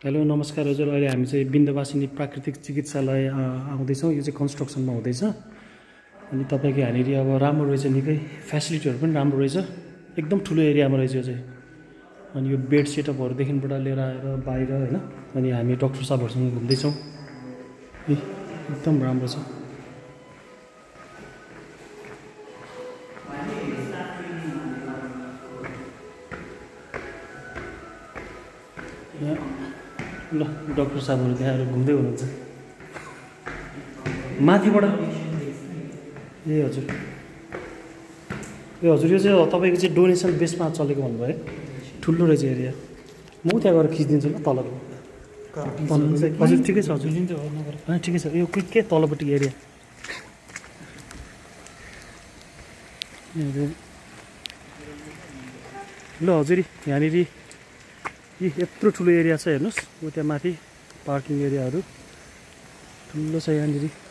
Hello नमस्कार हजुर। अहिले हामी चाहिँ बिन्दवासिनी प्राकृतिक चिकित्सालय आउँदैछौँ। यो चाहिँ कन्स्ट्रक्सनमा हुँदैछ अनि तपाईँको यहाँनिर अब राम्रो रहेछ, निकै फेसिलिटीहरू पनि राम्रो रहेछ, एकदम ठुलो एरियामा रहेछ यो चाहिँ। अनि यो बेड सेटअपहरूदेखिबाट लिएर आएर बाहिर होइन, अनि हामी डक्टर साहबहरूसँग घुम्दैछौँ। एकदम राम्रो छ। ल डक्टर साहबहरू त्यहाँ आएर घुम्दै हुनुहुन्छ माथिबाट। ए हजुर, यो चाहिँ तपाईँको चाहिँ डोनेसन बेसमा चलेको भन्नुभयो, ठुलो रहेछ एरिया। म त्यहाँ गएर खिचिदिन्छु ल तलको। हजुर ठिकै छ हजुर, होइन ठिकै छ। यो के तलपट्टि एरिया ल हजुर। यहाँनिर यत्रो ठुलो एरिया छ हेर्नुहोस्। ऊ त्यहाँ माथि पार्किङ एरियाहरू ठुलो छ यहाँनिर।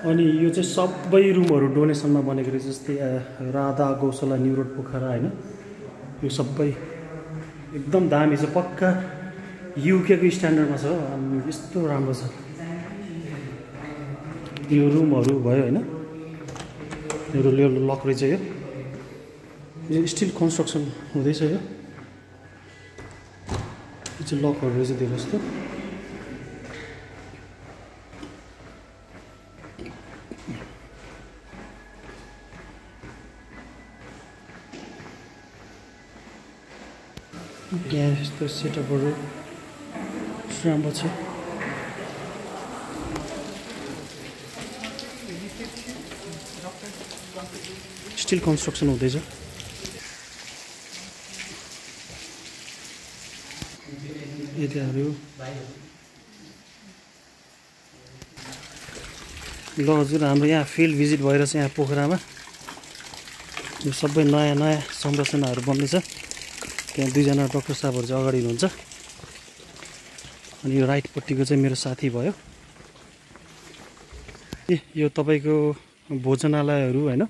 अनि यो चाहिँ सबै रुमहरू डोनेसनमा बनेको रहेछ। जस्तै राधा गौशाला न्यू रोड पोखरा होइन, यो सबै एकदम दामी छ, पक्का युकेको स्ट्यान्डर्डमा छ। यस्तो राम्रो छ यो रुमहरू भयो होइन। यो लक रहेछ, यो स्टिल कन्स्ट्रक्सन हुँदैछ। यो चाहिँ लकहरू रहेछ धेरै जस्तो। यहाँ यस्तो सेटअपहरू राम्रो छ। स्टिल कन्स्ट्रक्सन हुँदैछ। एरियाहरू ल हजुर, हाम्रो यहाँ फिल्ड भिजिट भएर चाहिँ यहाँ पोखरामा यो सबै नयाँ नयाँ संरचनाहरू बन्दैछ। त्यहाँ दुईजना डक्टर साहबहरू चाहिँ अगाडि हुनुहुन्छ अनि यो राइटपट्टिको चाहिँ मेरो साथी भयो। यो तपाईँको भोजनालयहरू होइन,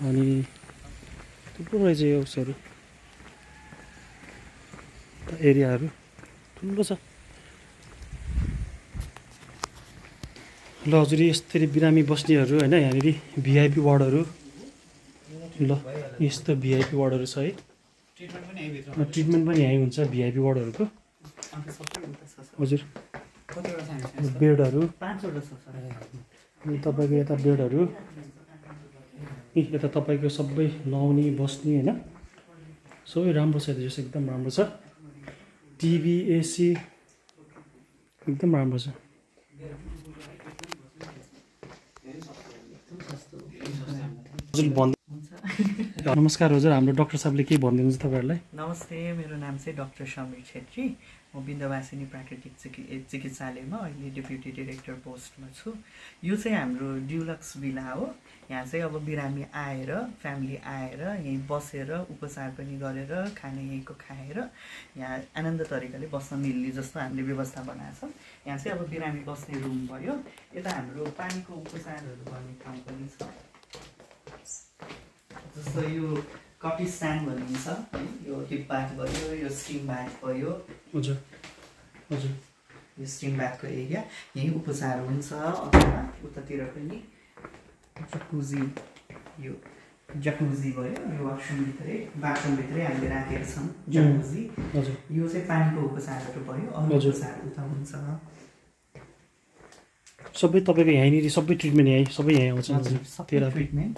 अनि थुप्रो रहेछ यो उसहरू एरियाहरू ठुलो छ। ल हजुर, यसरी बिरामी बस्नेहरू होइन, यहाँनिर भिआइपी वार्डहरू। ल यस्तो भिआइपी वार्डहरू छ है, ट्रिटमेन्ट पनि यहीँ हुन्छ भिआइपी वार्डहरूको। हजुर बेडहरू तपाईँको यता बेडहरू, यता तपाईँको सबै नुहाउने बस्ने होइन, सबै राम्रो छ। यो एकदम राम्रो छ। टिभी एसी एकदम राम्रो छ। हजुर भन् नमस्कार हजुर, हाम्रो डाक्टर साहबले के भनिदिनुहुन्छ तपाईँहरूलाई? नमस्ते, मेरो नाम चाहिँ डाक्टर समीर छेत्री। म बिन्दवासिनी प्राकृतिक चिकित्सालयमा अहिले डेप्युटी डाइरेक्टर पोस्टमा छु। यो चाहिँ हाम्रो ड्युलक्स विला हो। यहाँ चाहिँ अब बिरामी आएर, फ्यामिली आएर यहीँ बसेर उपचार पनि गरेर, खाने यहीँको खाएर यहाँ आनन्द तरिकाले बस्न मिल्ने जस्तो हामीले व्यवस्था बनाएको छ। यहाँ चाहिँ अब बिरामी बस्ने रुम भयो। यता हाम्रो पानीको उपचारहरू गर्ने ठाउँ पनि छ। जस्तो यो कटी स्ट्यान्ड भनिन्छ है, यो हिप बाथ भयो, यो स्टिम बाथ भयो। हजुर हजुर, यो स्टिम बाथको एरिया यहीँ उपचार हुन्छ। अथवा उतातिर पनि जकुजी, यो जकुजी भयो, यो वासरुमभित्रै बाथरुमभित्रै हामीले राखेका छौँ जकुजी। यो चाहिँ पानीको उपचारहरू भयो, अरू उपचार उता हुन्छ। सबै तपाईँको यहीँनिर सबै ट्रिटमेन्ट सबै यहीँ आउँछ। सबै ट्रिटमेन्ट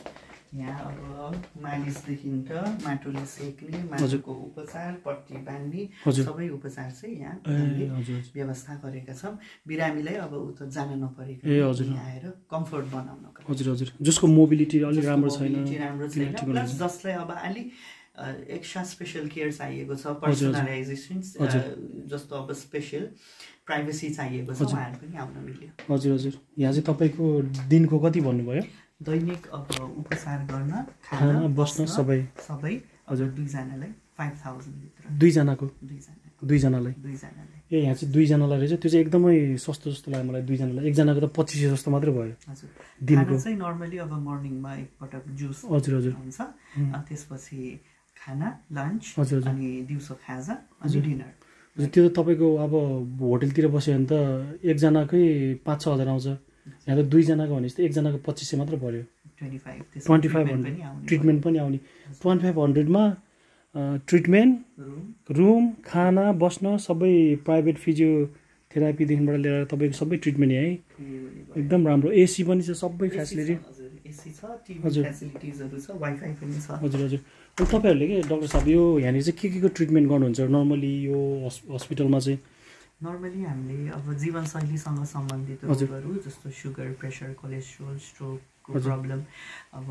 यहाँ अब मालिसदेखि त माटोले सेक्ने, माटोको उपचार, पट्टी बान्ने सबै उपचार चाहिँ यहाँ व्यवस्था गरेका छौँ। बिरामीलाई अब उता जान नपरेको आएर कम्फर्ट बनाउनको। हजुर हजुर, जसको मोबिलिटी अलिक राम्रो छैन, प्लस जसलाई अब अलिक एक्स्ट्रा स्पेसल केयर चाहिएको छ, पर्सनलाइजेसन जस्तो अब स्पेसल प्राइभेसी चाहिएको छ, उहाँहरू पनि आउन मिल्यो। हजुर हजुर, यहाँ चाहिँ तपाईँको दिनको कति भन्नुभयो? दैनिक अब उपचार गर्न खाना बस्न सबै हजुर दुईजनालाई 5000 भित्र दुईजनाको दुईजनालाई ए यहाँ चाहिँ दुईजनालाई रहेछ त्यो चाहिँ एकदमै सस्तो जस्तो लाग्यो मलाई दुईजनालाई एकजनाको त 2500 जस्तो मात्रै भयो हजुर दिनको चाहिँ नर्मली अब मर्निङमा एकपटक जुस हजुर हुन्छ अनि त्यसपछि खाना लन्च अनि दिउँसो खाजा अनि डिनर त्यो त तपाईँको अब होटलतिर बस्यो भने त एकजनाकै 5-6 हजार आउँछ यहाँ त दुईजनाको भनेपछि त एकजनाको 2500 मात्र पर्यो 2500 ट्रिटमेन्ट पनि आउने 2500 मा ट्रिटमेन्ट रुम खाना बस्न सबै प्राइभेट फिजियोथेरापीदेखिबाट लिएर तपाईँको सबै ट्रिटमेन्ट यही एकदम राम्रो एसी पनि छ सबै फ्यासिलिटी एसी छ टिभी फ्यासिलिटिजहरु छ वाइफाई पनि छ हजुर हजुर अनि तपाईँहरूले के डाक्टर साहब यो यहाँनिर चाहिँ के को ट्रिटमेन्ट गर्नुहुन्छ नर्मली यो हस्पिटलमा चाहिँ नर्मली हामीले अब जीवनशैलीसँग सम्बन्धित रोगहरू जस्तो सुगर प्रेसर कोलेस्ट्रोल स्ट्रोकको प्रब्लम अब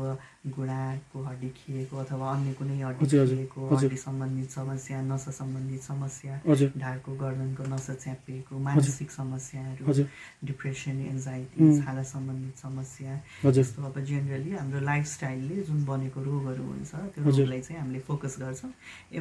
घुँडाको हड्डी खिएको अथवा अन्य कुनै हड्डी खिएको हड्डी सम्बन्धित समस्या नसा सम्बन्धित समस्या ढाडको गर्दनको नसा च्यापिएको मानसिक समस्याहरू डिप्रेसन एन्जाइटी छाला सम्बन्धित समस्या जस्तो अब जेनरली हाम्रो लाइफस्टाइलले जुन बनेको रोगहरू हुन्छ त्यो रोगलाई चाहिँ हामीले फोकस गर्छौँ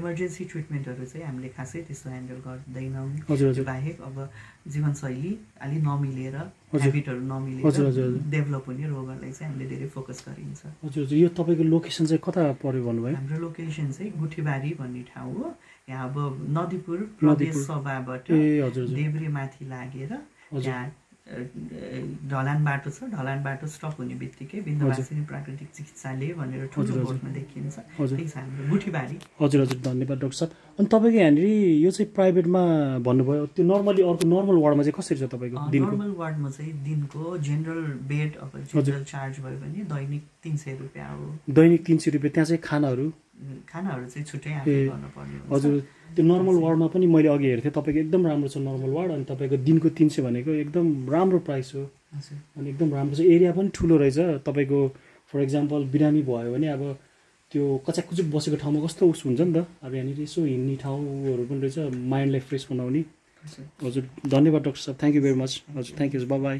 इमर्जेन्सी ट्रिटमेन्टहरू चाहिँ हामीले खासै त्यस्तो ह्यान्डल गर्दैनौँ त्यो बाहेक अब जीवनशैली अलि नमिलेर ह्याबिटहरू नमिलेर डेभलप हुने रोगहरूलाई चाहिँ हामीले धेरै फोकस गरिन्छ हजुर हजुर यो तपाईँको लोकेसन चाहिँ कता पर्यो भन्नुभयो हाम्रो लोकेसन चाहिँ गुठीबारी भन्ने ठाउँ हो यहाँ अब नदीपुर प्रदेश सभाबाट देब्रे माथि लागेर यहाँ ढलान बाटो छ ढलान बाटो स्टप हुने बित्तिकै बिन्दवासिनी प्राकृतिक चिकित्सालय भनेर ठुलो बोर्डमा देखिन्छ त्यही छ हाम्रो गुठीबारी हजुर हजुर धन्यवाद डाक्टर साहब अनि तपाईँको यहाँनिर यो चाहिँ प्राइभेटमा भन्नुभयो त्यो नर्मली अर्को नर्मल वार्डमा चाहिँ कसरी छ तपाईँको नर्मल वार्डमा चाहिँ दिनको जेनरल बेड अब जेनरल चार्ज भयो भने दैनिक 300 रुपियाँ हो दैनिक 300 रुपियाँ त्यहाँ चाहिँ खानाहरू चाहिँ छुट्टै आफै गर्नुपर्ने हुन्छ हजुर त्यो नर्मल वार्डमा पनि मैले अघि हेर्थेँ तपाईँको एकदम राम्रो छ नर्मल वार्ड अनि तपाईँको दिनको 300 भनेको एकदम राम्रो प्राइस हो अनि एकदम राम्रो छ एरिया पनि ठुलो रहेछ तपाईँको फर इक्जाम्पल बिरामी भयो भने अब त्यो कचाककुचुक बसेको ठाउँमा कस्तो उस हुन्छ नि त अब यहाँनिर यसो हिँड्ने ठाउँहरू पनि रहेछ माइन्डलाई फ्रेस बनाउने हजुर धन्यवाद डाक्टर साहब थ्याङ्क यू भेरी मच हजुर थ्याङ्क यू बाई बाई